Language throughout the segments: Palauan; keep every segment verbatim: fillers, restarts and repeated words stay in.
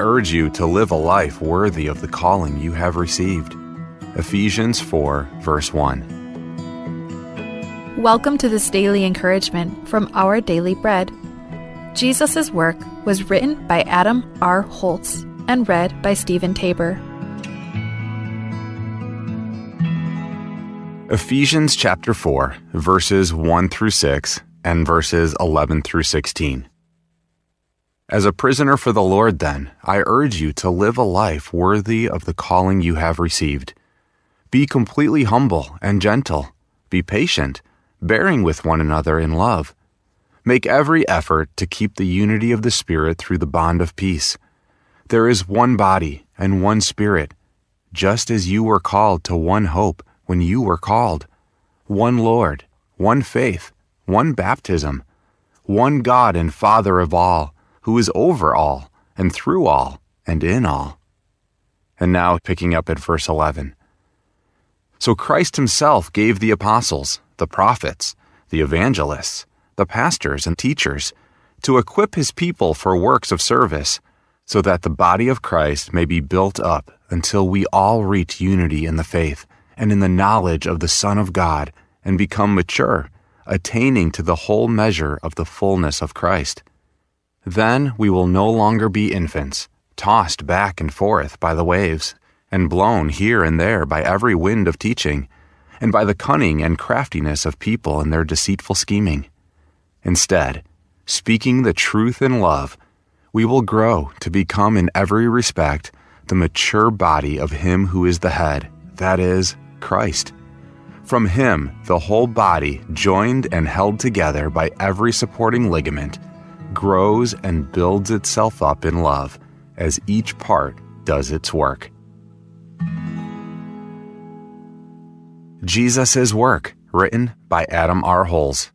urge you to live a life worthy of the calling you have received. Ephesians four, verse one. Welcome to this daily encouragement from Our Daily Bread. Jesus' Work was written by Adam R. Holz and read by Stephen Tabor. Ephesians chapter four, verses one through six and verses eleven through sixteen. As a prisoner for the Lord, then, I urge you to live a life worthy of the calling you have received. Be completely humble and gentle. Be patient, bearing with one another in love. Make every effort to keep the unity of the Spirit through the bond of peace. There is one body and one Spirit, just as you were called to one hope when you were called. One Lord, one faith, one baptism, one God and Father of all, who is over all, and through all, and in all. And now, picking up at verse eleven. So Christ himself gave the apostles, the prophets, the evangelists, the pastors, and teachers to equip his people for works of service, so that the body of Christ may be built up until we all reach unity in the faith and in the knowledge of the Son of God, and become mature, attaining to the whole measure of the fullness of Christ. Then we will no longer be infants, tossed back and forth by the waves, and blown here and there by every wind of teaching, and by the cunning and craftiness of people in their deceitful scheming. Instead, speaking the truth in love, we will grow to become in every respect the mature body of him who is the head, that is, Christ. From him, the whole body, joined and held together by every supporting ligament, grows and builds itself up in love as each part does its work. Jesus' Work, written by Adam R. Holz.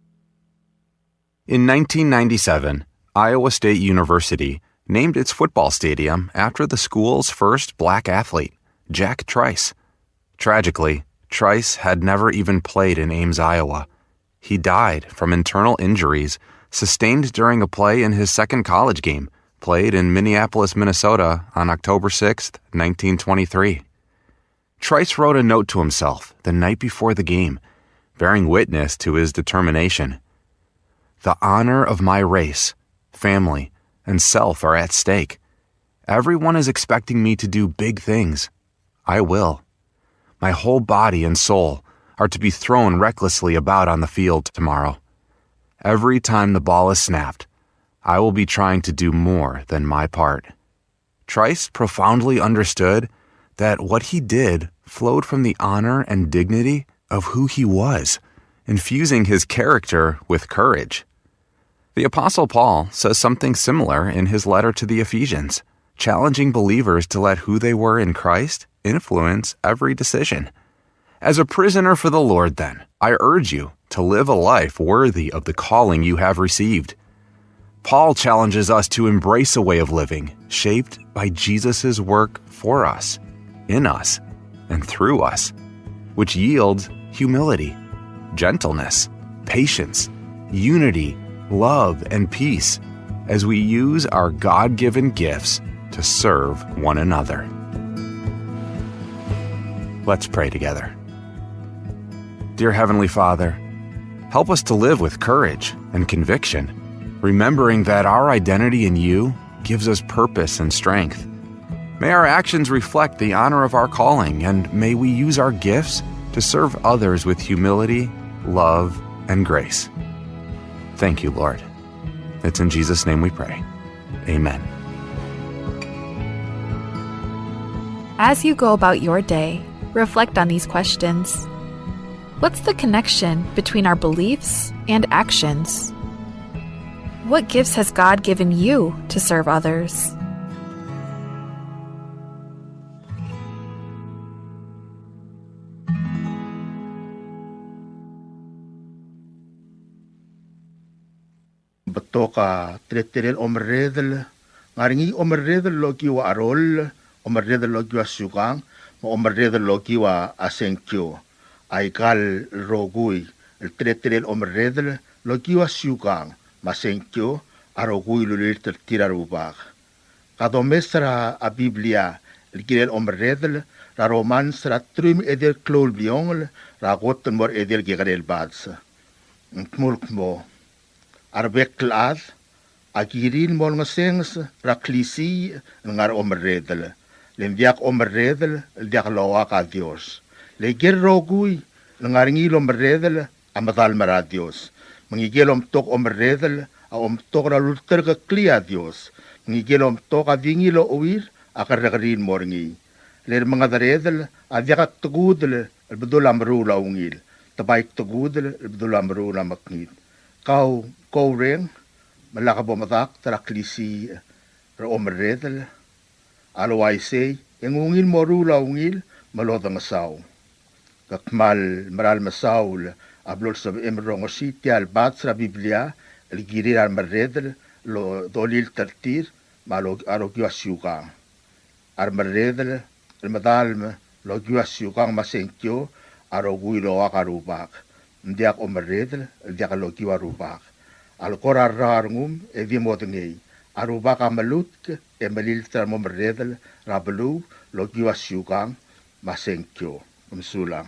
In nineteen ninety-seven, Iowa State University named its football stadium after the school's first black athlete, Jack Trice. Tragically, Trice had never even played in Ames, Iowa. He died from internal injuries sustained during a play in his second college game, played in Minneapolis, Minnesota, on October sixth, nineteen twenty-three. Trice wrote a note to himself the night before the game, bearing witness to his determination. "The honor of my race, family, and self are at stake. Everyone is expecting me to do big things. I will. My whole body and soul are to be thrown recklessly about on the field tomorrow. Every time the ball is snapped, I will be trying to do more than my part." Trice profoundly understood that what he did flowed from the honor and dignity of who he was, infusing his character with courage. The Apostle Paul says something similar in his letter to the Ephesians, challenging believers to let who they were in Christ influence every decision. As a prisoner for the Lord, then, I urge you to live a life worthy of the calling you have received. Paul challenges us to embrace a way of living shaped by Jesus' work for us, in us, and through us, which yields humility, gentleness, patience, unity, love, and peace as we use our God-given gifts to serve one another. Let's pray together. Dear Heavenly Father, help us to live with courage and conviction, remembering that our identity in you gives us purpose and strength. May our actions reflect the honor of our calling, and may we use our gifts to serve others with humility, love, and grace. Thank you, Lord. It's in Jesus' name we pray. Amen. As you go about your day, reflect on these questions. What's the connection between our beliefs and actions? What gifts has God given you to serve others? Betok a teletelel omerredel, ng ngar er ngii omerredel el okiu a cheroll, omerredel el okiu a siukang, me a omerredel el okiu a sengkio. Aika el rokui el teletelel omerredel el okiu a siukang me a sengkio a rokui el ulilt er tir a Rubak. Ka domes er a Biblia el kirel omerredel er a Romans er a teruich me a edei el klou el bliongel er a kot el mo er a edei el kekerei el bades. Ng dmu el kmo, a rebek el chad a kirir el mo olengesenges er a klisiich el ngar er a omerredel, le ng diak omerredel el diak loak a Dios. Le ikel rokui el ngar er ngii el omerredel a medal me er a Dios. Me ngike el omtok omerredel a omtok er a lulterekeklii a Dios. Me ngike el omtok a di ngii el ocheuir a kerrekeriil el mo er ngii. Le remengederedel a diak tekudel el bedul a meruul a ungil, te bai tekudel el bedul a meruul a mekngit. Kau, ko oureng, me lak bo medakt er a klisiich er a omerredel? A le uaisei, e ng ungil moruul a ungil me lodengesau. Ke kmal mera el mesaul a blo lsebechem el rongesii tia el bades er a Biblia el kirir a remerredel el dolilt er tir me a lo-, a lokiu a siukang. A remerredel el medal me lokiu a siukang me a sengkio a rokui el oak a Rubak. Ng diak omerredel el diak lokiu a Rubak. A le kora rrau a rengum e di modengei, a Rubak a melutk e melilt er a remomerredel er a beluu el okiu a siukang me a sengkio. Mesulang.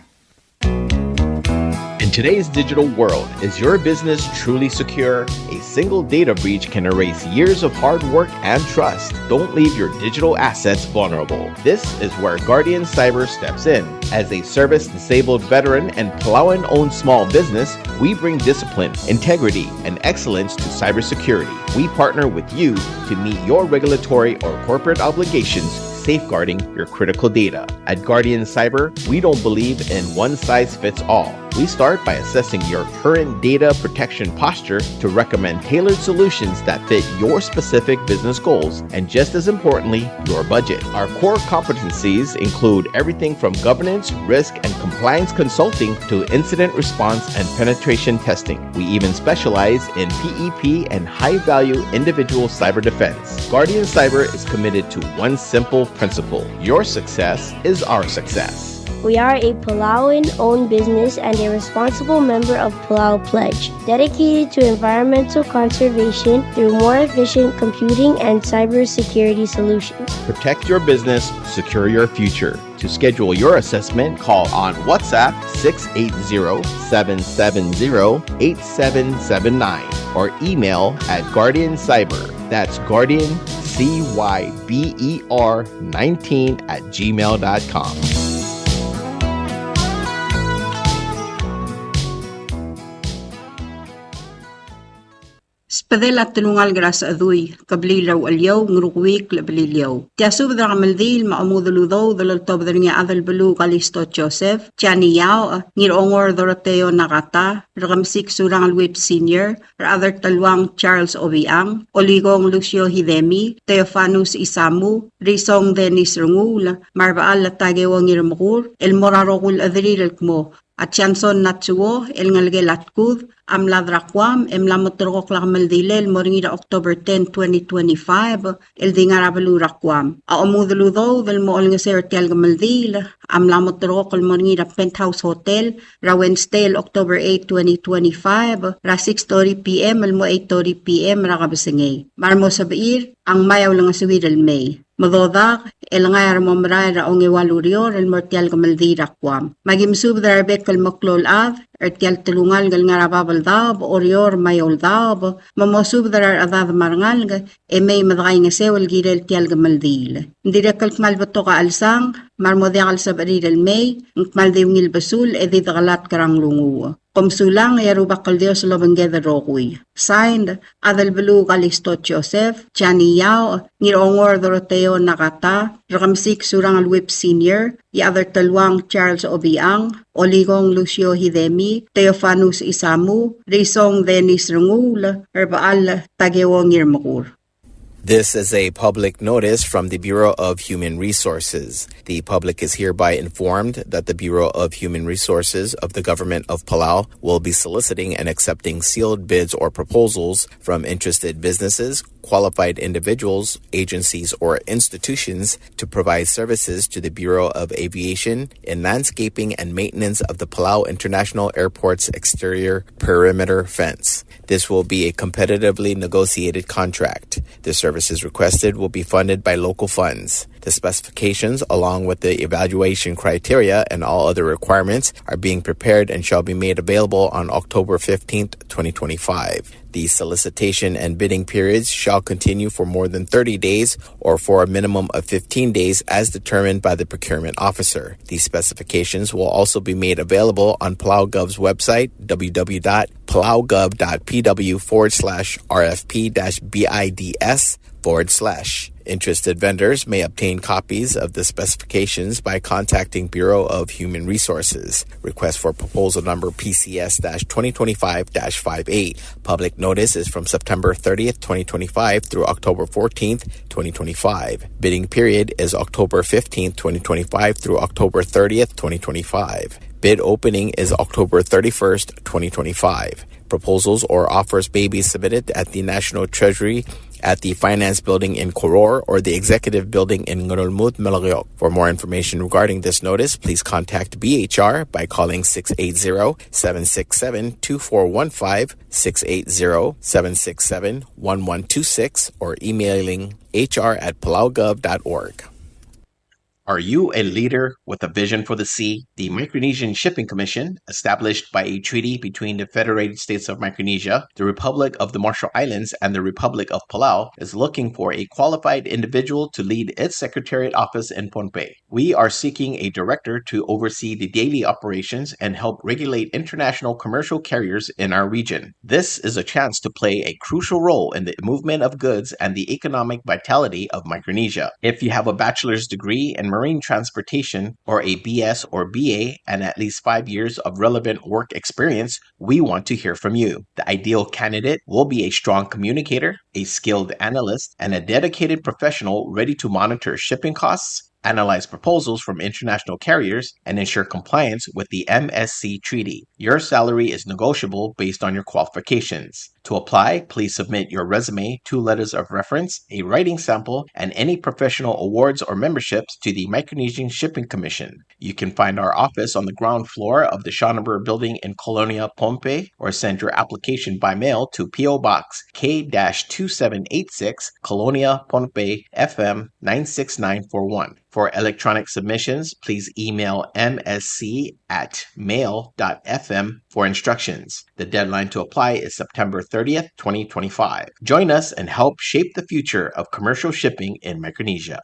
In today's digital world, is your business truly secure? A single data breach can erase years of hard work and trust. Don't leave your digital assets vulnerable. This is where Guardian Cyber steps in. As a service-disabled veteran and Palauan-owned small business, we bring discipline, integrity, and excellence to cybersecurity. We partner with you to meet your regulatory or corporate obligations, safeguarding your critical data. At Guardian Cyber, we don't believe in one size fits all. We start by assessing your current data protection posture to recommend tailored solutions that fit your specific business goals and, just as importantly, your budget. Our core competencies include everything from governance, risk, and compliance consulting to incident response and penetration testing. We even specialize in P E P and high-value individual cyber defense. Guardian Cyber is committed to one simple principle: your success is our success. We are a Palauan-owned business and a responsible member of Palau Pledge, dedicated to environmental conservation through more efficient computing and cybersecurity solutions. Protect your business, secure your future. To schedule your assessment, call on WhatsApp six eight zero, seven seven zero, eight seven seven nine or email at Guardian Cyber. That's Guardian C Y B E R nineteen at gmail dot com. Sbedel a telungalek er a Sechedui, kebliil er a Ucheliou, Ngerukeuik el Beliliou. Tia subed er a kemeldiil me a omudel udoud el oltobed er ngii a Adelbeluu Kalisto Joseph, Jani Yaoch, Ngirongor Doroteo Nakata, Rekemesik Surangel Whipps Senior, Rechad er Teluang Charles Obichang, Olikong Lucio Hidemi, Theofanus Isamu, Risong Dennis Renguul, me a Rebechall Takeo Ngirmekur, el mo er a rokui el chederir el kmo a Johnson Natsuo el ngelekel a Tkud a mlad er a Guam e mla mo terrekokl a kemeldilel el mo er ngii er a October ten, twenty twenty-five, el di ngar er a beluu er a Guam. A omudel udoud el mo olengeseu er tia el kemeldiil a mla mo terrekokl el mo er ngii er a Penthouse Hotel er a Wednesday el October eight, twenty twenty-five, er a six thirty P M el mo eight thirty P M er a kebesengei. Me a re mo sebechir a ngmai a ulengesuir el mei. Me dodak el ngai a re mo merael er a ongeua el ureor el mo er tia el kemeldiil er a Guam. Me aki mesubed er a rebek el meklou el chad er tia el telungalek el ngar er a bab el daob, Oreor me a eou el daob, me mosubed er a rechedad me a rengalek e mei me dekaingeseu el kirel tia el kemeldiil. Ng dirrek el kmal betok a chelsang, me a re mo diak el sebechir el mei, ng kmal di ungil besul e di dekelatk er a nglunguuch. Kom sulang, e a Rubak el Dios a lobengked el rokui. Signed, Adelbeluu Kalisto Joseph, Jani Yaoch, Ngirongor Doroteo Nakata, Rekemesik Surangel Whipps Senior, Iechad er Teluang Charles Obichang, Olikong Lucio Hidemi, Theofanus Isamu, Risong Dennis Renguul, Rebechall Takeo Ngirmekur. This is a public notice from the Bureau of Human Resources. The public is hereby informed that the Bureau of Human Resources of the Government of Palau will be soliciting and accepting sealed bids or proposals from interested businesses, qualified individuals, agencies, or institutions to provide services to the Bureau of Aviation in landscaping and maintenance of the Palau International Airport's exterior perimeter fence. This will be a competitively negotiated contract. The services requested will be funded by local funds. The specifications, along with the evaluation criteria and all other requirements, are being prepared and shall be made available on October fifteenth, twenty twenty-five. The solicitation and bidding periods shall continue for more than thirty days or for a minimum of fifteen days as determined by the procurement officer. These specifications will also be made available on PalauGov's website, w w w dot palaugov dot p w forward slash r f p dash b i d s forward slash. Interested vendors may obtain copies of the specifications by contacting Bureau of Human Resources. Request for proposal number P C S dash twenty twenty-five dash five eight. Public notice is from September thirtieth, twenty twenty-five through October fourteenth, twenty twenty-five. Bidding period is October fifteenth, twenty twenty-five through October thirtieth, twenty twenty-five. Bid opening is October thirty-first, twenty twenty-five. Proposals or offers may be submitted at the National Treasury at the Finance Building in Koror or the Executive Building in Ngerulmud, Melekeok. For more information regarding this notice, please contact B H R by calling six eight zero, seven six seven, two four one five, six eight zero, seven six seven, one one two six, or emailing H R at palaugov dot org. Are you a leader with a vision for the sea? The Micronesian Shipping Commission, established by a treaty between the Federated States of Micronesia, the Republic of the Marshall Islands, and the Republic of Palau, is looking for a qualified individual to lead its secretariat office in Pohnpei. We are seeking a director to oversee the daily operations and help regulate international commercial carriers in our region. This is a chance to play a crucial role in the movement of goods and the economic vitality of Micronesia. If you have a bachelor's degree in marine transportation or a B S or B A and at least five years of relevant work experience, we want to hear from you. The ideal candidate will be a strong communicator, a skilled analyst, and a dedicated professional ready to monitor shipping costs, analyze proposals from international carriers, and ensure compliance with the M S C Treaty. Your salary is negotiable based on your qualifications. To apply, please submit your resume, two letters of reference, a writing sample, and any professional awards or memberships to the Micronesian Shipping Commission. You can find our office on the ground floor of the Schonenberg Building in Kolonia, Pohnpei, or send your application by mail to P O Box K dash two seven eight six, Kolonia, Pohnpei, F M nine six nine four one. For electronic submissions, please email M S C at mail dot F M for instructions. The deadline to apply is September thirtieth, twenty twenty-five. Join us and help shape the future of commercial shipping in Micronesia.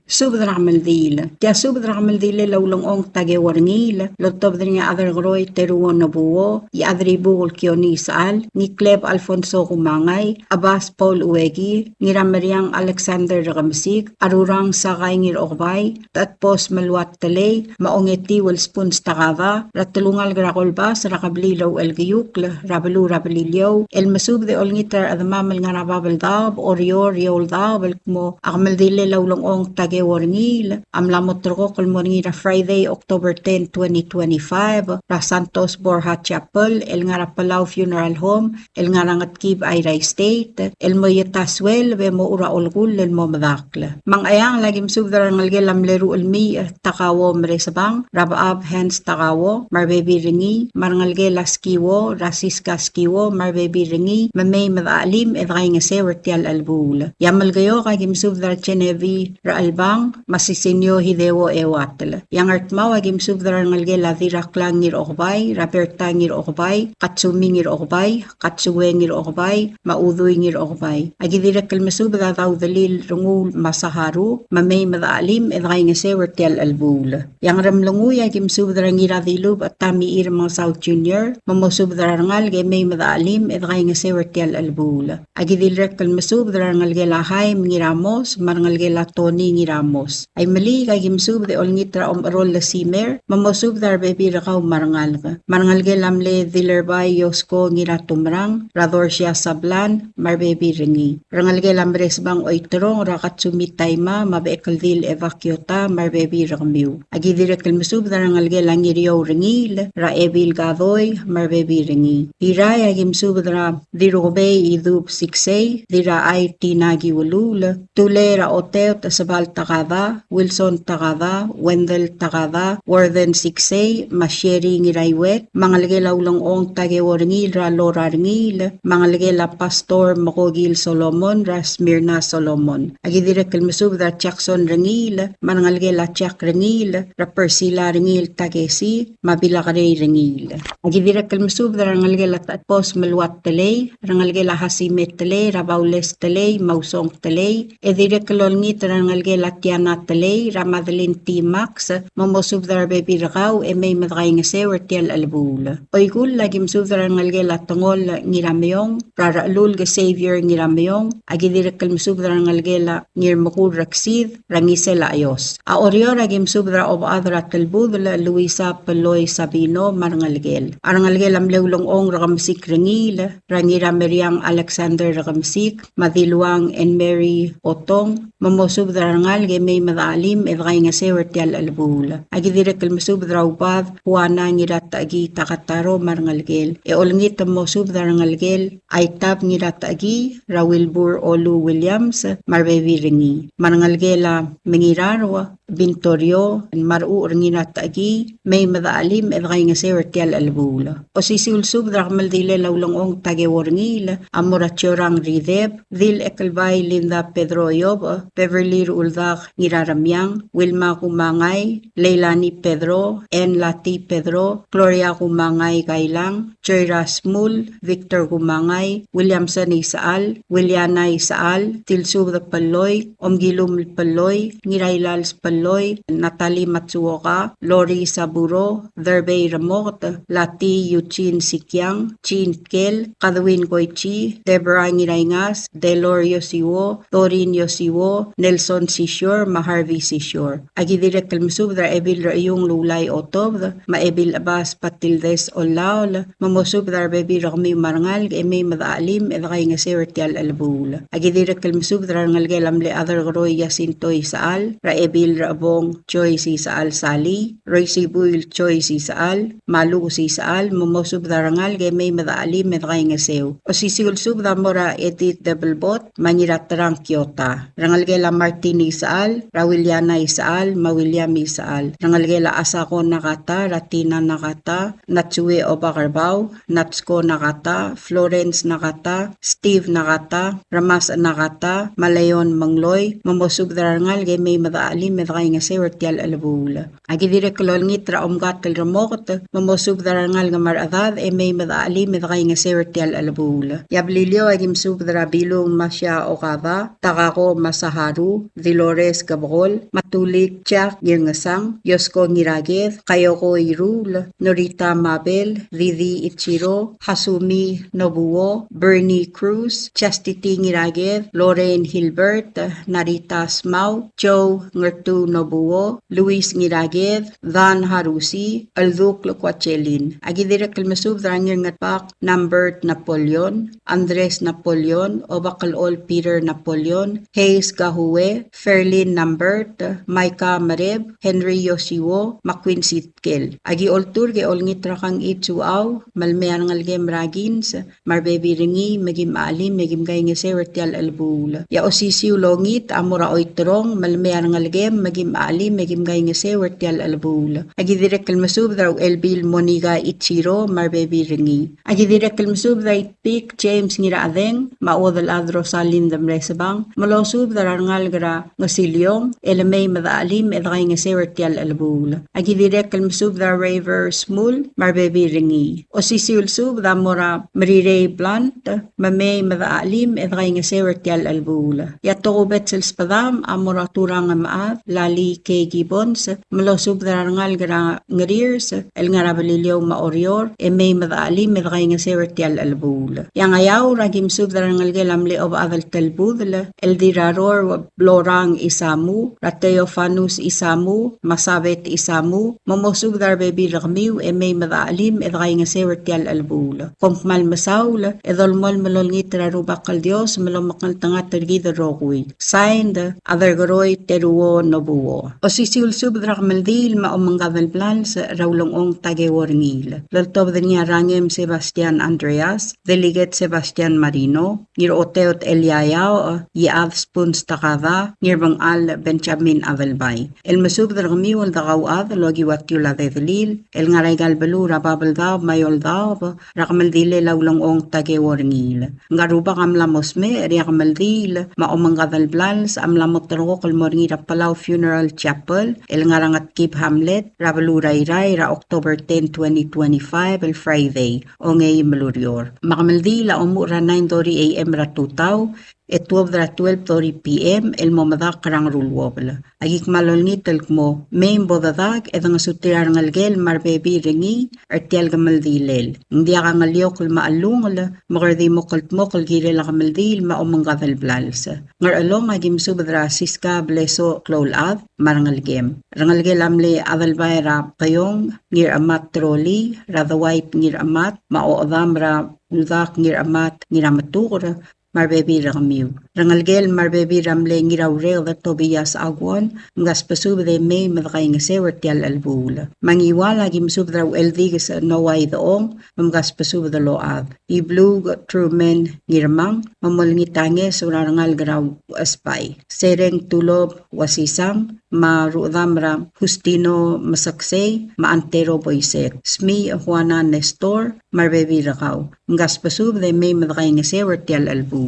Subed er a kemeldiil. Tia subed er a kemeldiil el ulengchong Takeo Rengiil, el oltobed er ngii a Aderkeroi Teruo Nobuo, e a Aderibukl Kione Isechal, Ngikleb Alfonso Kumangai, Abas Paul Ueki, Ngirameriang Alexander Rekemesik, Arurang Sakai Ngirokebai, Tatbos Meluat Telei, me a Ongetiu el Spuns Takaba, er a telungalek er a Kolbas er a kebliil er a Uchelkeiukl er a beluu er a Beliliou, el mesubed e olengit er a rechedemam el ngar er a Babeldaob, Oreor, Eouldaob, el kmo a kemeldiil el ulengchong Takeo Rengiil a mla mo terrekokl el mo er ngii er a Friday, October ten, twenty twenty-five, er a Santos Borja Chapel el ngar er a Palau Funeral Home, el ngar er a Ngetkib, Airai State, el mo ieta sueleb e mochu er a olekull el mo medakl. Me a Ngcheangel a ki mesubed er a rengelekel a mle Ruchelmiich Takao Meresebang, er a Bechab Hans Takao, me a rebebil er ngii, me a rengelekel a Skiwo, er a Siska Skiwo, me a rebebil er ngii, me mei me dechelim e dekaingeseu er tia el chelebuul. E a Melekeok a ki mesubed er a Genevieve Rechelbang, me a Sisinio Hideo Euatel. E a Ngardmau a ki mesubed er a rengelekel a Dirraklang Ngirokebai, er a Berta Ngirokebai, Katsumi Ngirokebai, Katsue Ngirokebai, me a Udui Ngirokebai. A ki dirrek el mesubed a Daudelil Renguul me a Saharu, me mei me dechelim e dekaingeseu er tia el chelebuul. E a Ngeremlengui a ki mesubed er a Ngiradilubech Tamichir Mengesau Junior, me mosubed er a rengalek e mei me dechelim e dekaingeseu er tia el chelebuul. A ki dirrek el mesubed er a rengelekel a Haim Ngiramos, me a rengelekel a Tony Ngiramos. A Imeliik a ki mesubed e olengit er a Omecherol el Simer, me mosubed er a rebebil er kau me a rengalek. Me a rengelekel a mle Dilerbai Iosko Ngiratumerang, er a Dorsia Sablan, me a rebebil er ngii. Rengelekel a Meresbang Oiterong, er a Katsumi Taima, me a Bechekeldil Eva Kiota, me a rebebil er kemiu. A ki dirrek el mesubed er a rengelekel a Ngiriou Rengiil, er a Ebil Kadoi, me a rebebil er ngii. Irrai a ki mesubed er a Dirukebei Idub Siksei, Dirraai Tina Kiuluul, Tulei er a Oteot Sebal Takada, Wilson Takada, Wendell Takada, Warden Siksei, me a Sherry Ngiraiuet, me a ngelekel a Ulengchong Takeo Rengiil er a Lora Rengiil, me a ngelekel a Pastor Mokokil Solomon er a Smyrna Solomon. Aki dirrek el mesubed er a Jackson Rengiil, me a rengelekel a Jack Rengiil, er a Persila Rengiil Takesi, me a Bilakerei Rengiil. Aki dirrek el mesubed er a rengelekel a Techedbos Meluat Telei, rengelekel a Hasime Telei, er a Baules Telei, me a Usong Telei, e dirrek el olengit er a rengelekel a Tiana Telei, er a Madeline T. Max, me mosubed er a rebebil er kau, e mei me dekaingeseu er tia el chelebuul. Oikull, aki mesubed er a rengelekel a Tengol Ngirameong, er a Rechelulk Xavier Ngirameong, aki dirrek el mesubed er a rengelekel a Ngirmekur Reksid, er a Ngisel a Chios. A Oreor, aki mesubed er a Obechad er a Telbudel, Luisa Peloi Sabino, me a rengelekel. A rengelekel a mle Ulengchong Rekemesik Rengiil, er a Ngirameriang Alexander Rekemesik, me a Diluang and Mary Otong, me mosubed er a rengalek e mei me dechelim e dekaingeseu er tia el chelebuul. Aki dirrek el mesubed er a Ubad Juana Ngiratechekii Takataro me a rengelekel. E olengit el mosubed er a rengelekel a Itab Ngiratechekii, er a Wilbur Olu Williams, me a rebebil er ngii. Me a rengelekel a Mengirarua Bintorio, me a Rechucher Ngiratechekii, mei me dechelim e dekaingeseu er tia el chelebuul. Osisiu el subed er a kemeldilel a Ulengchong Takeo Rengiil, a mo er a Chiorang Rideb, Dil Ekelbai Linda Pedro Iobech, Beverly Ruldak Ngiraremiang, Wilma Kumangai, Leilani Pedro, Ann Lati Pedro, Gloria Kumangai Kailang, Joy Rasmul, Victor Kumangai, Williamson Isechal, Williana Isechal, Tilsubed Pelloi, Omkilum Pelloi, Ngirailals Pelloi, Natalie Matsuoka, Lori Saburo, Derbei Remoket, Lati Eugene Sikiang, Jean Tkel, Kadwin Koichi, Deborah Ngiraingas, Delor Yosiwo, Dorin Yosiwo, Nelson Sisior, me a Harvey Sisior. Aki dirrek el mesubed er a Ebil er a Iung Lulai Otobed, me a Ebil Chebas Patildes Olaol, me mosubed er a rebebil er kemiu me a rengalek e mei me dechelim e dekaingeseu er tia el chelebuul. Aki dirrek el mesubed er a rengelekel a mle Chad er Keroi Jacinto Isechal, er a Ebil er a Chebong Joyce Isechal Sali, Roisibuil Joyce Isechal, me a Lukes Isechal, me mosubed er a rengalek e mei me dechelim e dekaingeseu. Osisiu el subed a mo er a Edith Debelbot, me a Ngiraterang Kiota. Rengelekel a Martin Isechal, er a Wiliana Isechal, me a William Isechal. Rengelekel a Asako Nakata, er a Tina Nakata, Natsue Obakerbau, Natsko Nakata, Florence Nakata, Steve Nakata, Remas Nakata, me a Leon Mengloi, me mosubed er a rengalek e mei me dechelim e dekaingeseu er tia el chelebuul. Aki dirrek el olengit er a Omkatel Remoket, me mosubed er a rengalek me a rechedad e mei me dechelim e dekaingeseu er tia el chelebuul. E a Beliliou, aki mesubed er a Bilung Masia Okada, Takako Masaharu, Dolores Kebekol, me a Tulik Jack Ngirngesang, Yosko Ngiraked, Kayoko Iruul, Norita Mabel, Didi Ichiro, Hasumi Nobuo, Bernie Cruz, Chastity Ngiraked, Lorraine Hilbert, Narita Smau, Joe Ngertu Nobuo, Luis Ngiraked, Dan Harusi, Elduk Lekuachelin. Aki dirrek el mesubed er a Ngirngetbak Nambert Napoleon, Andres Napoleon, Obakelol Peter Napoleon, Hayes Gahue, Ferlin Nambert, Micah Mereb, Henry Yosiwo, me a Quincy Tkel. Aki olturk e olengit er a Kang Itsuau, me le mei a rengelekem er a Kins, me a rebebil er ngii, me kim chelim, me kim kaingeseu er tia el chelebuul. E a osisiu el ongit a mo er a Oiterong, me le mei a rengelekem, me kim chelim, me kim kaingeseu er tia el chelebuul. Aki dirrek el mesubed er a Uchelbil Monica Ichiro, me a rebebil er ngii. Aki dirrek el mesubed er a Itpik James Ngirachedeng, me a Uodelchad Rosalind Mresebang, me losubed er a rengalek er a Ngesiliong, e le mei me dechelim, e dekaingeseu er tia el chelebuul. Aki dirrek el mesubed er a Raver Smul, me a rebebil er ngii. Osisiu el subed a mo er a Merirei Blunt, me mei me dechelim, e dekaingeseu er tia el chelebuul. E a tokubets el sbedam a mo er a Turang Mechad, Lali K. Gibbons, me losubed er a rengalek er a Ngeriers, el ngar er a Beliliou me a Oreor, e mei me dechelim, e dekaingeseu er tia el chelebuul. E a Ngeaur, aki mesubed er a rengelekel a mle Obechad el Telbudel, el Dirraror Blorang Isamu, er a Theofanus Isamu, me a Sabet Isamu, me mosubed er a rebebil er kemiu, e mei me dechelim, e dekaingeseu er tia el chelebuul. Kom kmal mesaul, e dolemolem el olengit er a Rubak el Dios, me lomekngeltengat er kid el rokui. Signed, Aderkeroi Teruo Nobuo. Osisiu el subed er a kemeldiil me a omengkad el blals er a Ulengchong Takeo Rengiil. Loltobed er ngii a Rangem Sebastian Andreas, Delegate Sebastian Marino, Ngiroteot Elia Yaoch, Iechad Spuns Takada, Ngirbeng Al Benjamin Adelbai. El mesubed er kemiu el dekauchad el okiu a tiul a dedelil el ngar er aika el beluu er a Babeldaob me a Eouldaob er a kemeldilel a Ulengchong Takeo Rengiil. Ngka el rubak a mla mo smecher e a kemeldiil me a omengkad el blals a mla mo terrekokl el mo er ngii er a Palau Funeral Chapel el ngar er a Ngetkib Hamlet er a beluu er a Irrai er a October ten, twenty twenty-five, el Friday, ongeim el ureor. Me a kemeldiil a omuchel er a nine thirty A M er a tutau e tuobed er a twelve thirty P M el mo medakl er a Ngeruluobel. Aki kmal olengit el kmo mei me bo dedak e dengesuterir a rengelekel me a rebebil er ngii er tia el kemeldilel. Ng diak a ngeliokl me a chellungel me kede di mo kldmokl el kirel a kemeldiil me a omengkad el blals. Ngerchelong, aki mesubed er a Siska Blesoch Kloulchad me a rengelekem. Rengelekel a mle Adelbai er a Keong Ngiramat Troli, er a Dwight Ngiramat, me a Ochedam er a Udak Ngiramat Ngirametuker, me a rebebil er kemiu. Rengelekel me a rebebil er a mle Ngiraureked Tobias Aguon, mkasbesubed e mei me dekaingeseu er tia el chelebuul. Me a Ngiwal, aki mesubed er a Ucheldikes Noah Idechong, me mkasbesubed el ochad. Ibluk Truman Ngirmang, me molengit a ngeso er a rengalek er a Uchesbai. Sereng Tulob Uasisang, me a Ruchedam er a Justino Meseksei, me a Antero Boisek, Smiich Juana Nestor, me a rebebil er kau. Mkasbesubed e mei me dekaingeseu er tia el chelebuul.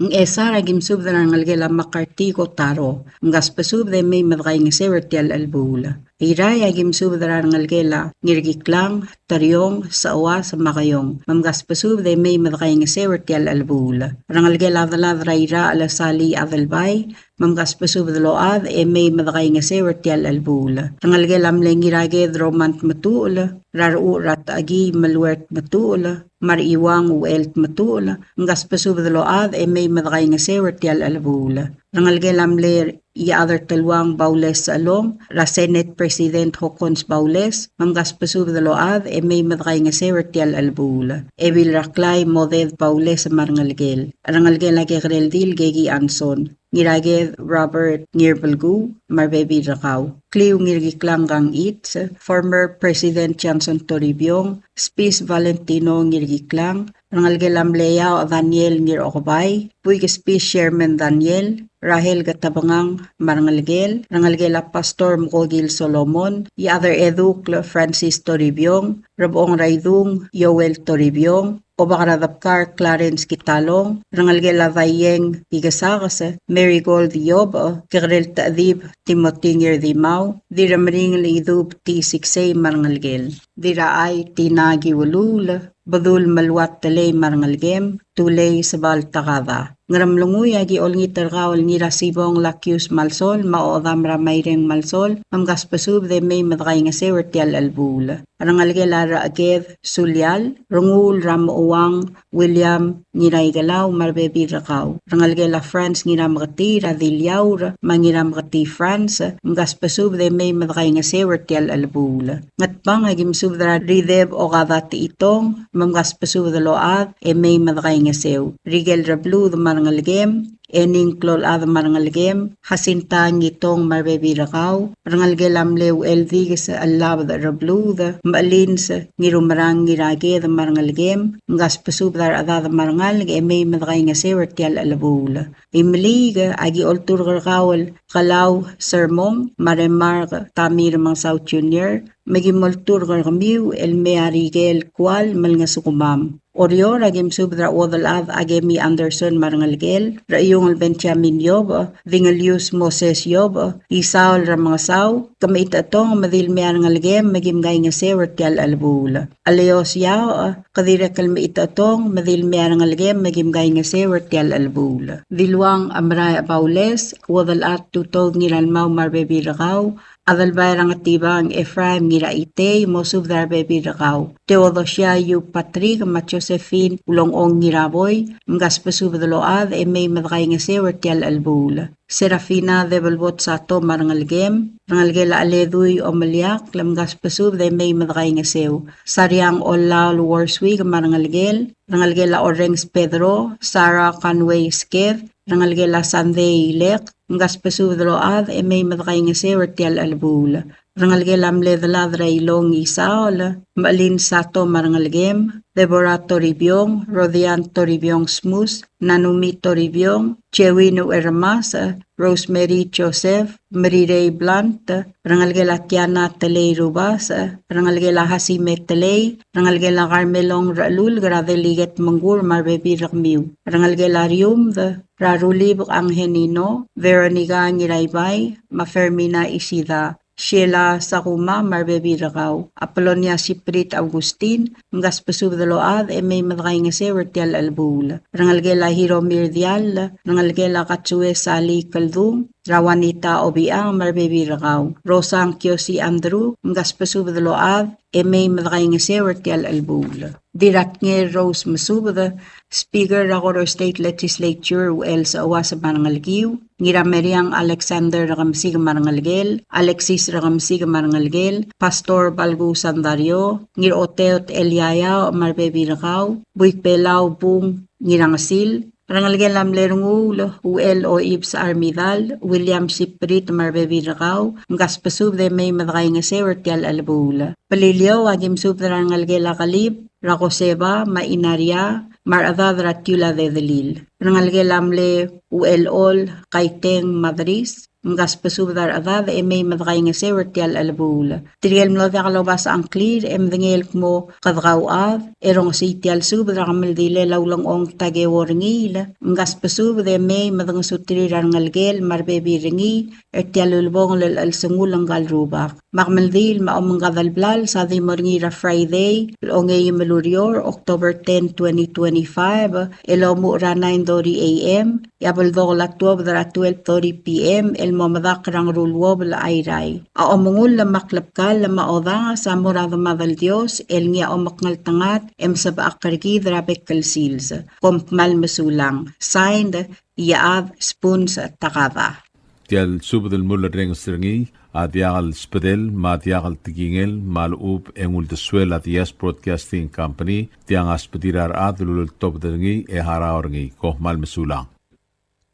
Ngchesar, aki mesubed er a rengelekel a McCarthy Kotaro. Mkasbesubed e mei me dekaingeseu er tia el chelebuul. Irrai, aki mesubed er a rengelekel a Ngirkiklang, Teriong, Sechuas, me a Keiong. Me mkasbesubed e mei me dekaingeseu er tia el chelebuul. Rengelekel a delad er a Irrai el Sali Adelbai, me mkasbesubed el ochad e mei me dekaingeseu er tia el chelebuul. Rengelekel a mle Ngiraked Roman Tmetuchl, er a Rechucher er a Techekii Meluert Tmetuchl, me a Rechiuang Uchel Tmetuchl, mkasbesubed el ochad e mei me dekaingeseu er tia el chelebuul. Rengelekel a mle Iechad er Teluang Baules Sechelong, er a Senate President Hokkons Baules, me mkasbesubed el ochad e mei me dekaingeseu er tia el chelebuul. Ebil er a Klai Moded Baules me a rengelekel. Rengelekel a Kekerel Dil Keki Anson. Ngiraked Robert Ngirbelkuu, me a rebebil er kau. Kliu Ngirkiklang Kangichi, former President Johnson Toribiong, Spis Valentino Ngirkiklang, rengelekel a mle Iaoch Daniel Ngirokebai, Buik Spis Sherman Daniel, Rahel Ketebengang me a rengelekel, rengelekel a Pastor Mkokil Solomon, Iechad er a Edukl Francis Toribiong, Rebechong er a Idung Joel Toribiong, Obak er a Debkar Clarence Kitalong, rengelekel a Daieng Ikesakes, Marigold Iobech, Kekerel Techedib Timothy Ngirdimau, Dirremeringel Idub T. Siksei me a rengelekel. Dirrachai Tina Kiuluul, Bedul Meluat Telei me a rengelekem, Tulei Sebal Takada. Ngeremlengui, aki olengit er kau el Ngirasibong Lakius Malsol, me a Ochedam er a Maireng Malsol, me mkasbesubed e mei me dekaingeseu er tia el chelebuul. Rengelekel a Recheked Sulial, Renguul er a Mouang William Ngiraikelau me a rebebil er kau. Rengelekel a Franz Ngirameketii er a Diliaur me a Ngirameketii Franz, mkasbesubed e mei me dekaingeseu er tia el chelebuul. Ngatpang, aki mesubed er a Rideb Okada Techitong, me mkasbesubed el ochad e mei me dekaingeseu. Rikel Rebluud me a rengelekem, Ening Kloulchad me a rengelekem, Jacinta Ngitong me a rebebil er kau, rengelekel a mle Ucheldikes Chelabed Rebluud, Mechelins Ngirumerang Ngiraked me a rengelekem, mkasbesubed a rechedad me a rengalek e mei me dekaingeseu er tia el chelebuul. Imeliik, aki olturk er kau el Kelau Sermong me a Remark Tamir Mengsau Junior, me ki molturk er kemiu el mei a Rikel Kual me lengesukemam. Oreor, aki mesubed er a Uodelchad Akemi Anderson me a rengelekel, Rechiungl Benjamin Iobech, Dingelius Moses Iobech, Isaol Remengesau, ke mechitechetong me di le mei a rengelekem me kim kaingeseu er tia el chelebuul. Cheleos Iaoch, ke dirrek el mechitechetong me di le mei a rengelekem me kim kaingeseu er tia el chelebuul. Diluang Amrae Baules, Uodelchad Tutoud Ngiralmau me a rebebil er kau, Adelbai er a Ngetibang Ephraim Ngiraitei, mosubed er a rebebil er kau. Theodosia Yu Patrick me a Josephine Ulongong Ngiraboi, mkasbesubed el ochad e mei me dekaingeseu er tia el chelebuul. Serafina Debelbot Sato me a rengelekem, rengelekel a Cheledui Omeliakl, mkasbesubed e mei me dekaingeseu. Sariang Ollaol Worswick me a rengelekel, rengelekel a Orrenges Pedro, Sarah Conway Sked, rengelekel a Sandei Ilek, mkasbesubed el ochad e mei me dekaingeseu er tia el chelebuul. Rengelekel a mle delad er a Ilong Isaol, Melin Sato me a rengelekem, Deborah Toribiong, Rodian Toribiong Smus, Nanumi Toribiong, Chewin Uermas, Rosemary Joseph, Merirei Blunt, rengelekel a Tiana Telei Rubas, rengelekel a Hasime Telei, rengelekel a Carmelong Rechelulk, er a Deliket Mengkur me a rebebil er kemiu, rengelekel a Riumd, er a Rulibek Angenino, Veronica Ngiraibai, me a Fermina Isida, Sheila Sakuma me a rebebil er kau, Apolonia Siprit Augustin, mkasbesubed el ochad e mei me dekaingeseu er tia el chelebuul. Rengelekel a Hiromir Diall, rengelekel a Katsue Sali Keldung, er a Juanita Obichang me a rebebil er kau, Rosang Kiosi Andrew, mkasbesubed el ochad e mei me dekaingeseu er tia el chelebuul. Dirratngel Rose Mesubed, Speaker er a Koror State Legislature, Uchel Seuas me a rengelekiu, Ngirameriang Alexander Rekemesik me a rengelekel, Alexis Rekemesik me a rengelekel, Pastor Balku Sandario, Ngiroteot Eliaiao me a rebebil er kau, Buikbelau Bung Ngirangesil, rengelekel a mle Renguul, Uchel Oibs Armidal, William Siprit me a rebebil er kau, mkasbesubed e mei me dekaingeseu er tia el chelebuul. Beliliou, aki mesubed er a rengelekel a Kelib, er a Koseba, me a Inaria, me a rechedad er a Tiula Dedelil. Rengelekel a mle Uchelchol, Kaiteng, Madris, mkasbesubed a rechedad e mei me dekaingeseu er tia el chelebuul. Tirke el mlo diak lobasech a ngklir e medengei el kmo kede kauchad, e rongesii tia el subed er a kemeldilel a Ulengchong Takeo Rengiil, mkasbesubed e mei me dengesuterir a rengelekel me a rebebil er ngii, er tia el ulebongel el chelsengul ngka el rubak. Me a kemeldiil me a omengkad el blals a di mo er ngii er a Friday el ongeim el ureor, October ten, twenty twenty-five, el omuchel er a nine thirty A M, e a beldokel a tuobed er a twelve thirty P M, el mo medakl er a Ngeruluobel er a Airai. A omengull me a klebkall me a odanges a mo er a Demad el Dios, el ngii a omekngeltengat e mesebechakl er kid er a bek el sils. Kom kmal mesulang. Signed, Iechad Spuns Takada. Tia el subed el mulerrenges er ngii a diak el sbedel me a diak el tekingel me a lechub e ng uldesuel a Diaz Broadcasting Company, tiang a sbedir a rechad el uleltobed er ngii e harau er ngii. Kom kmal mesulang.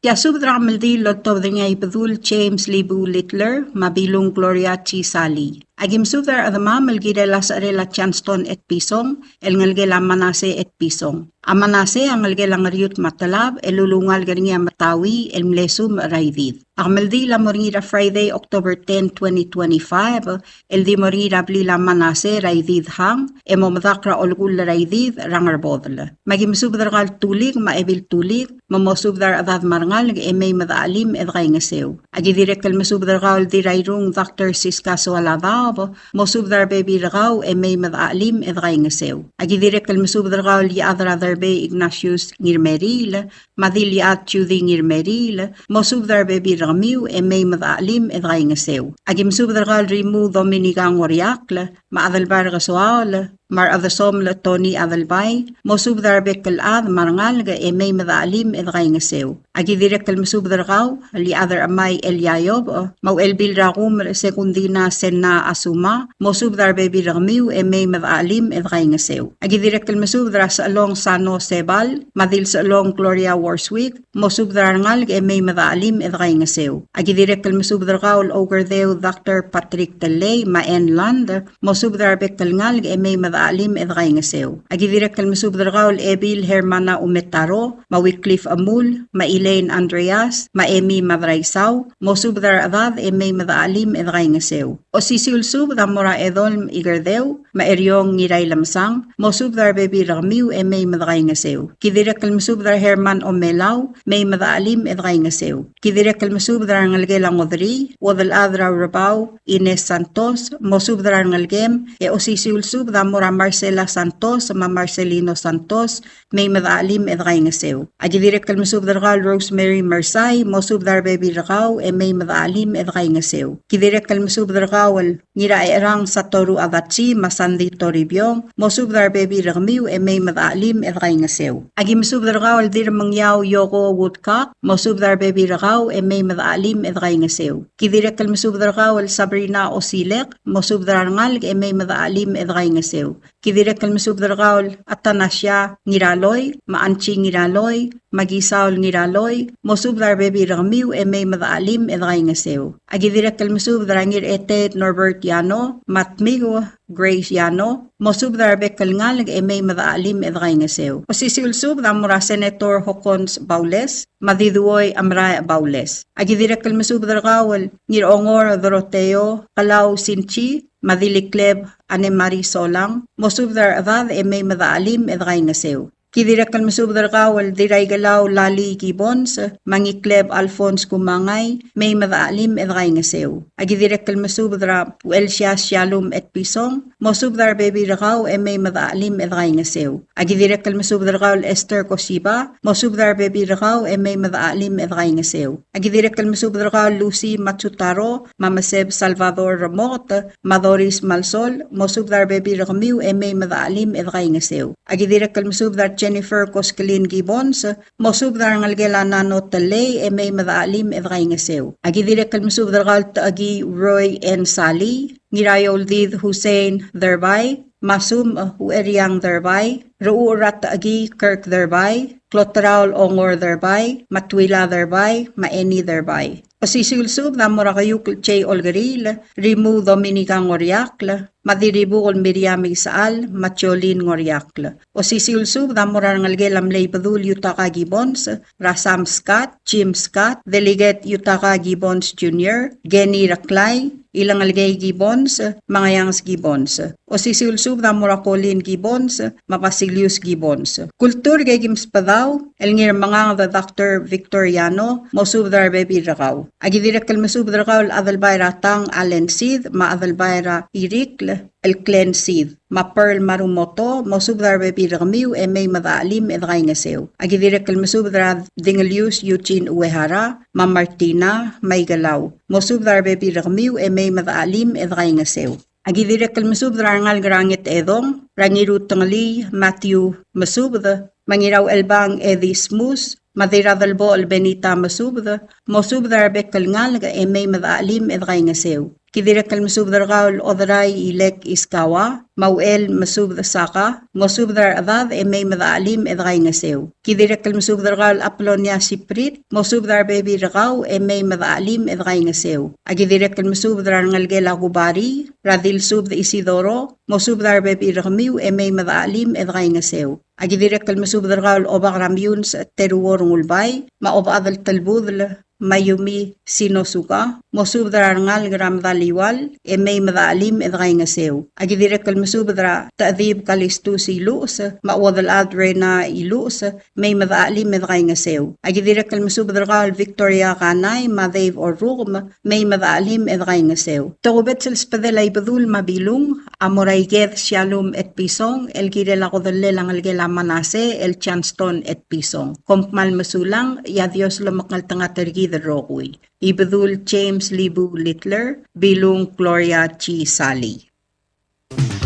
Tia subed er a kemeldiil el oltobed er ngii a Ibedul James Libu Littler me a Bilung Gloria G. Sali. Aki mesubed er a rechedemam el kirel a secherel a Johnston Etpison, el ngelekel a Manase Etpison. A Manase a ngelekel a Ngeriut me a Telab, el ulungalek er ngii a Metaui, el mle sumech er a Idid. A kemeldiil a mo er ngii er a Friday, October ten, twenty twenty-five, el di mo er ngii er a blil a Manase er a Idid Hang, e mo medakl er a olekull er a Idid er a Ngerbodel. Me aki mesubed er kau el Tulik me a Ebil Tulik, me mosubed er a rechedad me a rengalek e mei me dechelim e dekaingeseu. Aki dirrek el mesubed er kau el Dirairung Doctor Siska Soaladaob, mosubed er a rebebil er kau e mei me dechelim e dekaingeseu. Aki dirrek el mesubed er kau el Iechad er a Derbei Ignatius Ngirmeriil, me a Diliad Judy Ngirmeriil, mosubed er a rebebil er kemiu e mei me dechelim e dekaingeseu. Aki mesubed er kau el Rimu Dominica Ngoriakl, me a Adelbai er a Kesoaol, me a Rechedesomel Tony Adelbai, mosubed er a rebek el chad me a rengalek e mei me dechelim e dekaingeseu. Aki dirrek el mesubed er kau el Iechad er a Chemai Eliaiob, me a Uchelbil er a Kumer Sekundina Senna Asuma, mosubed er a rebebil er kemiu e mei me dechelim e dekaingeseu. Aki dirrek el mesubed er a Sechelong Sano Sebal, me a Dilsechelong Gloria Worswick, mosubed er a rengalek e mei me dechelim e dekaingeseu. Aki dirrek el mesubed er kau el Oukerdeu Doctor Patrick Tellei, me a Ann Land, mosubed er a rebek el ngalek e mei me dechelim e dekaingeseu. Aki dirrek el mesubed er kau el Ebil Hermana Umetaro, me a Wycliffe Emul, me a Elaine Andreas, me a Emi Madraisau, mosubed er a rechedad e mei me dechelim e dekaingeseu. Osisiu el subed a mo er a Edolm Ikerdeu, me a Eriong Ngirailemesang, mosubed er a rebebil er kemiu e mei me dekaingeseu. Ki dirrek el mesubed er a Herman Omelau, mei me dechelim e dekaingeseu. Ki dirrek el mesubed er a rengelekel a Ngodrii, Uodelchad er a Urebau, Ines Santos, mosubed er a rengelekem, e osisiu el subed a mo er a Marcela Santos me a Marcelino Santos, mei me dechelim e dekaingeseu. Aki dirrek el mesubed er kau el Rosemary Mersai, mosubed er a rebebil er kau e mei me dechelim e dekaingeseu. Ki dirrek el mesubed er kau el Ngiracherang Satoru Adachi me a Sandy Toribiong, mosubed er a rebebil er kemiu e mei me dechelim e dekaingeseu. Aki mesubed er kau el Dirremengiau Yoko Woodcock, mosubed er a rebebil er kau e mei me dechelim e dekaingeseu. Ki dirrek el mesubed er kau el Sabrina Osilek, mosubed er a rengalek e mei me dechelim e dekaingeseu. Ki dirrek el mesubed er kau el Atanasia Ngiraloi, me a Anchi Ngiraloi, me a Kisaul Ngiraloi, mosubed er a rebebil er kemiu e mei me dechelim e dekaingeseu. A ki dirrek el mesubed er a Ngirchetet Norbert Yano, me a Tmikou Grace Yano, mosubed er a rebek el ngalek e mei me dechelim e dekaingeseu. Osisiu el subed a mo er a Senator Hokkons Baules, me a Diduoi Amrae Baules. A ki dirrek el mesubed er kau el Ngirongor Doroteo, Kelau Sinchi, me a Dilikleb Anne Marie Solang, mosubed er a rechedad e mei me dechelim e dekaingeseu. Ki dirrek el mesubed er kau el Diraikelau Lali Gibbons, me a Ngikleb Alphonse Kumangai, mei me dechelim e dekaingeseu. A ki dirrek el mesubed er a Uelsias Shalom Etpison, mosubed er a rebebil er kau e mei me dechelim e dekaingeseu. A ki dirrek el mesubed er kau el Esther Kosiba, mosubed er a rebebil er kau e mei me dechelim e dekaingeseu. A ki dirrek el mesubed er kau el Lucy Matsutaro, me a Meseb Salvador Remoket, me a Doris Malsol, mosubed er a rebebil er kemiu e mei me dechelim e dekaingeseu. A ki dirrek el mesubed er a Jennifer Koskelin Gibbons, mosubed er a rengelekel a Nano Telei e mei me dechelim e dekaingeseu. A ki dirrek el mesubed er kau el Techekii Roy N. Sali, Ngiraiouldid Hussein Derbai, me a Sumech Ueriang Derbai, Rechucher er a Techekii Kirk Derbai, Kloteraol Ongor Derbai, me a Twila Derbai, me a Eni Derbai. Osisiu el subed a mo er a Keiukl J. Olkeriil, Rimuu Dominica Ngoriakl, me a Dirribukl Miriam Isechal, me a Jolene Ngoriakl. Osisiu el subed a mo er a rengelekel a mle Ibedul Yutaka Gibbons, er a Sam Scott, Jim Scott, Delegate Yutaka Gibbons Junior, Kenny Reklai, Ilengelekei Gibbons, me a Ngeanges Gibbons. Osisiu el subed a mo er a Colin Gibbons, me a Basilius Gibbons. Kultur, ke ki mesbedau el Ngirmenganged Doctor Victor Yano, mosubed er a rebebil er kau. A ki dirrek el mesubed er kau el Adelbai er a Tang Allen Sid, me a Adelbai er a Irikl el Glenn Sid, me a Pearl Marumoto, mosubed er a rebebil er kemiu e mei me dechelim e dekaingeseu. A ki dirrek el mesubed er a Dingelius Eugene Uehara, me a Martina, me a Ikelau. Mosubed er a rebebil er kemiu e mei me dechelim e dekaingeseu. A ki dirrek el mesubed er a rengalek er a Ngetedong, er a Ngirutengelii Matthew Mesubed, me a Ngirauchelbang Eddie Smus, me a Dirradelbochel Benita Mesubed, mosubed er a rebek el ngalek e mei me dechelim e dekaingeseu. Ki dirrek el mesubed er kau el Oderai Ilek Iskawa, me a Uchel Mesubed Saka, mosubed er a rechedad e mei me dechelim e dekaingeseu. Ki dirrek el mesubed er kau el Apolonia Siprit, mosubed er a rebebil er kau e mei me dechelim e dekaingeseu. A ki dirrek el mesubed er a rengelekel a Kubari, er a Dilsubed Isidoro, mosubed er a rebebil er kemiu e mei me dechelim e dekaingeseu. A ki dirrek el mesubed er kau el Obak er a Meyuns Teruo Rengulbai, me a Obechad el Telbudel, Mayumi Sinosuka, mosubed er a rengalek er a Medaliual, e mei me dechelim e dekaingeseu. A ki dirrek el mesubed er a Techedib Kalistus Iluches, me a Uodelchad Rena Iluches, mei me dechelim e dekaingeseu. A ki dirrek el mesubed er kau el Victoria Kanai, me a Dave Orrukem, mei me dechelim e dekaingeseu. Tokubets el subedel a Ibedul me a Bilung, a mo er a Iked Shalom Etpison, el kirel a kodellel a ngelekel a Manase, el Johnston Etpison. Kom kmal mesulang, e a Dios lomekngeltengat er kid el rokui. Ibedul James Libu Littler, Bilung Gloria G. Salii.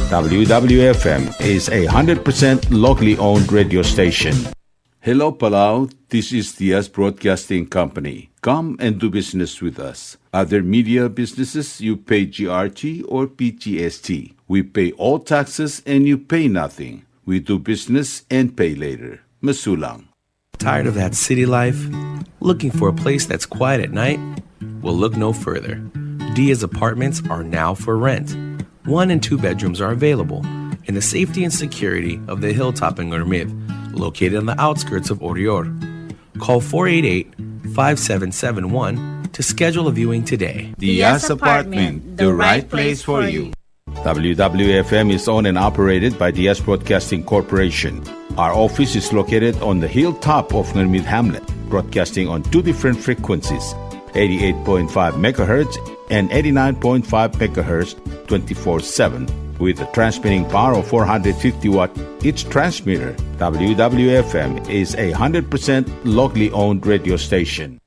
W W F M is a hundred percent locally owned radio station. Hello, Palau. This is Diaz Broadcasting Company. Come and do business with us. Other media businesses, you pay G R T or P G S T. We pay all taxes and you pay nothing. We do business and pay later. Mesulang. Tired of that city life? Looking for a place that's quiet at night? Well, look no further. Diaz Apartments are now for rent. One and two bedrooms are available in the safety and security of the hilltop in Ngermid, located on the outskirts of Oreor. Call four eight eight, five seven seven one to schedule a viewing today. Diaz Apartment, the right place for you. W W F M is owned and operated by Diaz Broadcasting Corporation. Our office is located on the hilltop of Ngermid Hamlet, broadcasting on two different frequencies, eighty-eight point five megahertz and eighty-nine point five megahertz, twenty-four seven, with a transmitting power of four hundred fifty watt each transmitter. W W F M is a hundred percent locally owned radio station.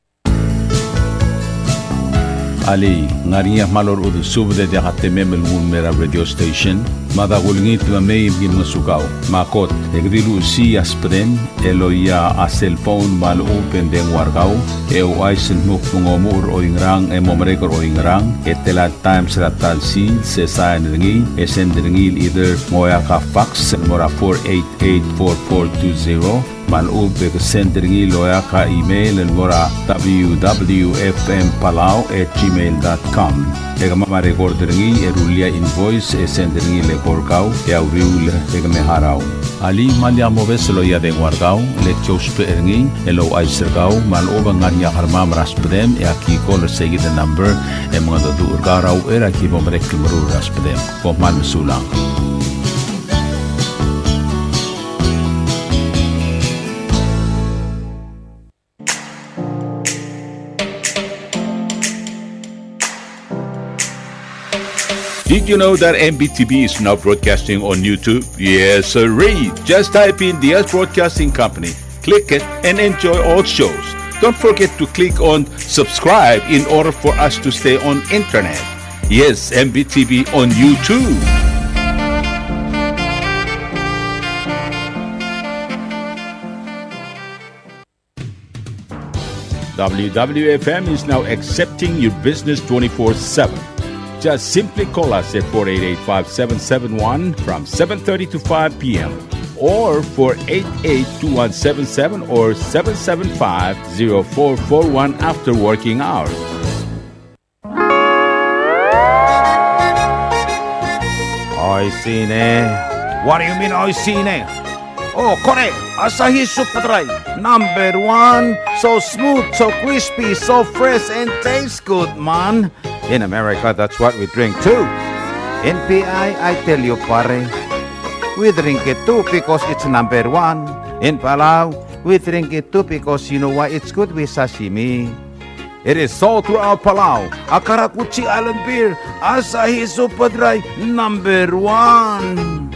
Alii, ng ngar er ngii a kmal orechudel subed e diak a temem el nguu el mei er a radio station? Mada kulengit me mei me ki ngosukau. Me a kot, e ke di luchesii a subedem el oia a cellphone me a lechub e ng dengua er kau, e ouchais el dmu kmo ng omuchel er oingerang e mo merek er oingerang, e tela el times er a ta el sils, e sain er ngii, e send er ngii el either ng oeak a fax el mo er a four eight eight four four two zero, me a lechub e ke send er ngii el oeak a email el mo er a W W F M Palau at gmail dot com. E kemam a record er ngii e rullii a invoice e send er ngii el eko er kau e a uriul e ke me harau. Alii, me lak mobes el oia dengua er kau, le ki ousbech er ngii el ouchais er kau me a lechub e ng ngar er ngii a kermam er a subedem e aki call er seikid el number e mengedecheduch er kau er a uchei er a ki bo merek el meruul er a subedem. Kom kmal mesulang. Did you know that M B T V is now broadcasting on YouTube? Yes, sirree. Just type in Diaz Broadcasting Company, click it, and enjoy all shows. Don't forget to click on subscribe in order for us to stay on internet. Yes, M B T V on YouTube. W W F M is now accepting your business twenty-four seven. Just simply call us at four eight eight, five seven seven one from seven thirty to five p m, or four eight eight, two one seven seven or seven seven five, zero four four one after working hours. Oishii ne. What do you mean, oishii ne? Oh, kore, Asahi Super Dry, number one. So smooth, so crispy, so fresh, and tastes good, man. In America, that's what we drink too. In P I, I tell you, pare, we drink it too because it's number one. In Palau, we drink it too because you know why? It's good with sashimi. It is sold throughout Palau. A karakuchi island beer, Asahi Super Dry, number one.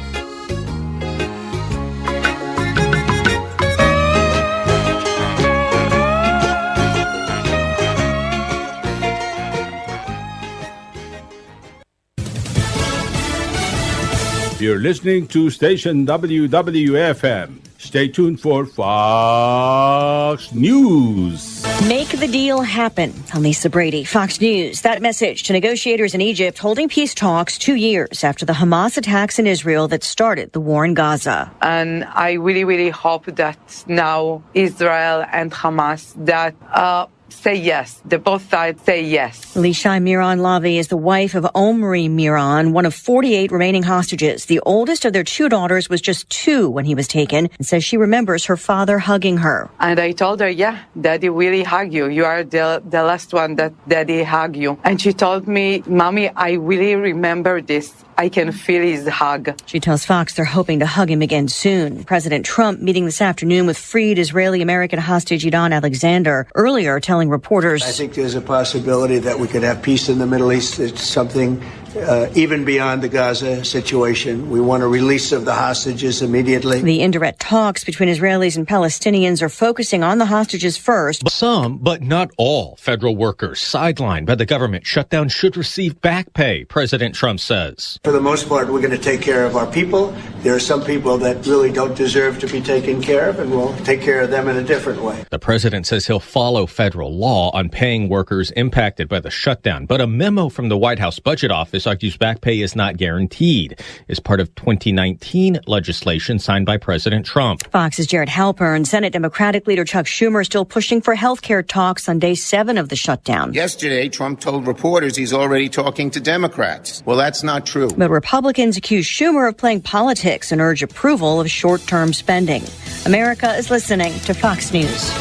You're listening to station W W F M. Stay tuned for Fox News. Make the deal happen. I'm Lisa Brady, Fox News. That message to negotiators in Egypt holding peace talks two years after the Hamas attacks in Israel that started the war in Gaza. And I really, really hope that now Israel and Hamas that, uh, say yes. The both sides say yes. Lishai Miran Lavi is the wife of Omri Miran, one of forty-eight remaining hostages. The oldest of their two daughters was just two when he was taken and says she remembers her father hugging her. And I told her, "Yeah, Daddy really hug you. You are the, the last one that Daddy hug you." And she told me, "Mommy, I really remember this. I can feel his hug." She tells Fox they're hoping to hug him again soon. President Trump meeting this afternoon with freed Israeli-American hostage Idan Alexander, earlier telling reporters, "I think there's a possibility that we could have peace in the Middle East. It's something, uh, even beyond the Gaza situation. We want a release of the hostages immediately." The indirect talks between Israelis and Palestinians are focusing on the hostages first. Some, but not all, federal workers sidelined by the government shutdown should receive back pay, President Trump says. For the most part, we're gonna take care of our people. There are some people that really don't deserve to be taken care of, and we'll take care of them in a different way. The president says he'll follow federal law on paying workers impacted by the shutdown, but a memo from the White House Budget Office argues back pay is not guaranteed. Is part of twenty nineteen legislation signed by President Trump. Fox's Jared Halpern. Senate Democratic leader Chuck Schumer still pushing for health care talks on day seven of the shutdown. Yesterday, Trump told reporters he's already talking to Democrats. Well, that's not true. But Republicans accuse Schumer of playing politics and urge approval of short-term spending. America is listening to Fox News.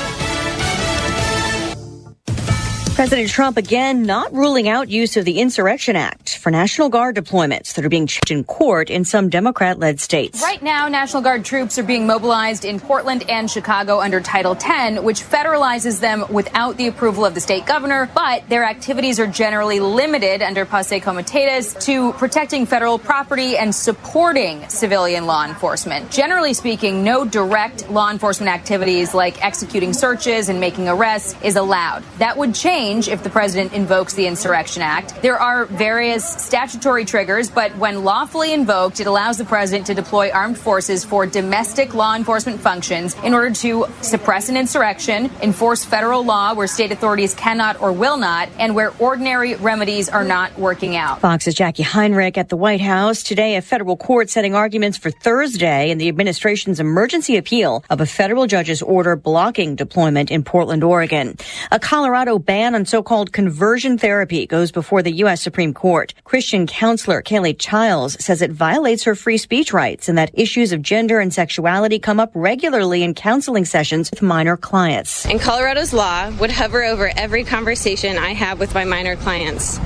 President Trump again not ruling out use of the Insurrection Act for National Guard deployments that are being challenged in court in some Democrat-led states. Right now, National Guard troops are being mobilized in Portland and Chicago under Title ten, which federalizes them without the approval of the state governor, but their activities are generally limited under Posse Comitatus to protecting federal property and supporting civilian law enforcement. Generally speaking, no direct law enforcement activities like executing searches and making arrests is allowed. That would change if the president invokes the Insurrection Act. There are various statutory triggers, but when lawfully invoked, it allows the president to deploy armed forces for domestic law enforcement functions in order to suppress an insurrection, enforce federal law where state authorities cannot or will not, and where ordinary remedies are not working out. Fox's Jackie Heinrich at the White House. Today, a federal court setting arguments for Thursday in the administration's emergency appeal of a federal judge's order blocking deployment in Portland, Oregon. A Colorado ban on so-called conversion therapy goes before the U S Supreme Court. Christian counselor Kaylee Childs says it violates her free speech rights and that issues of gender and sexuality come up regularly in counseling sessions with minor clients. And Colorado's law would hover over every conversation I have with my minor clients,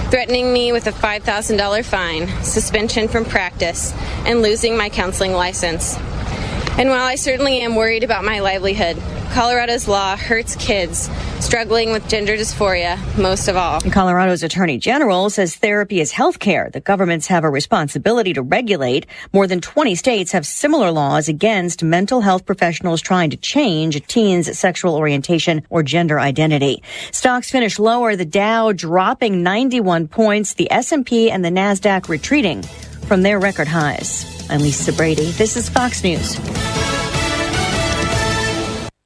threatening me with a five thousand dollar fine, suspension from practice, and losing my counseling license. And while I certainly am worried about my livelihood, Colorado's law hurts kids struggling with gender dysphoria most of all. Colorado's attorney general says therapy is health care that governments have a responsibility to regulate. More than twenty states have similar laws against mental health professionals trying to change a teen's sexual orientation or gender identity. Stocks finish lower, the Dow dropping ninety-one points, the S and P and the Nasdaq retreating from their record highs. I'm Lisa Brady. This is Fox News.